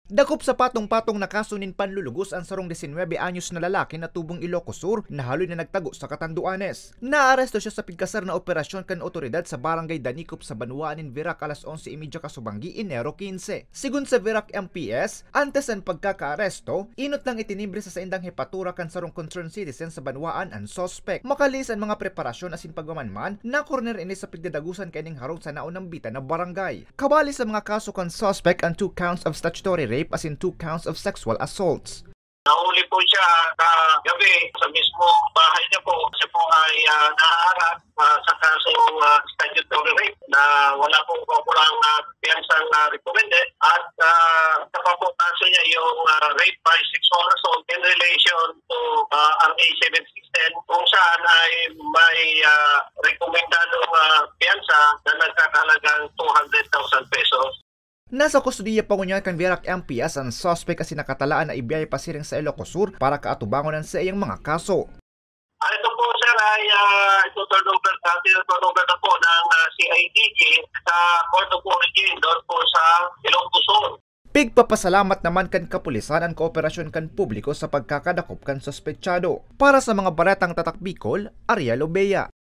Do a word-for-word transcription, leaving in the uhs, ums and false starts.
Dakop sa patong-patong na kaso nin panlulugos an sarong disinwebe anyos na lalaki na tubong Ilocos Sur na haloy na nagtago sa Catanduanes. Naaresto siya sa pigkasar na operasyon kan otoridad sa Barangay Danicop sa banwaan nin Virac alas onse y media kasubanggi, Enero quince. Sigon sa Virac M P S, antes an pagkakaaresto, inot lang itinibre sa saindang hepatura kan sarong concerned citizen sa banwaan an suspect. Makalihis an mga preparasyon asin pagmamanman, nakorner ini sa pigdadagosan kaining harong sa naunambitan na barangay. Kabali sa mga kaso kan suspect an two counts of statutory rape asin two counts of sexual assaults. Nahuli po siya kagabi sa mismo bahay niya po. Siya po ay, ah, nahaharap, ah, sa kasong, ah, statutory rape na wala pong kaukulang, ah, piyansang, ah, recommended at, ah, isa pa po kaso niya yung, ah, rape by sexual assault in relation to, ah, R A seven six ten kung saan ay may, ah, rekomendadong, ah, piyansa na nagkakahalagang two hundred thousand pesos. Nasa kustodiya pa ngunyan kan Virac M P S an suspect asin nakatalaan na ibiyahe pasiring sa Ilocos Sur para kaatubangon an saiyang mga kaso. Ah, ito po, sir, ay, ah, ito turnover, ah, turnover na po ng, ah, C I D G sa Court of Origin, doon po sa Ilocos Sur. Pigpapasalamat naman kan kapulisan an kooperasyon kan publiko sa pagkakadakop kan suspetsado. Para sa mga baretang Tatak Bicol, Ariel Obeya.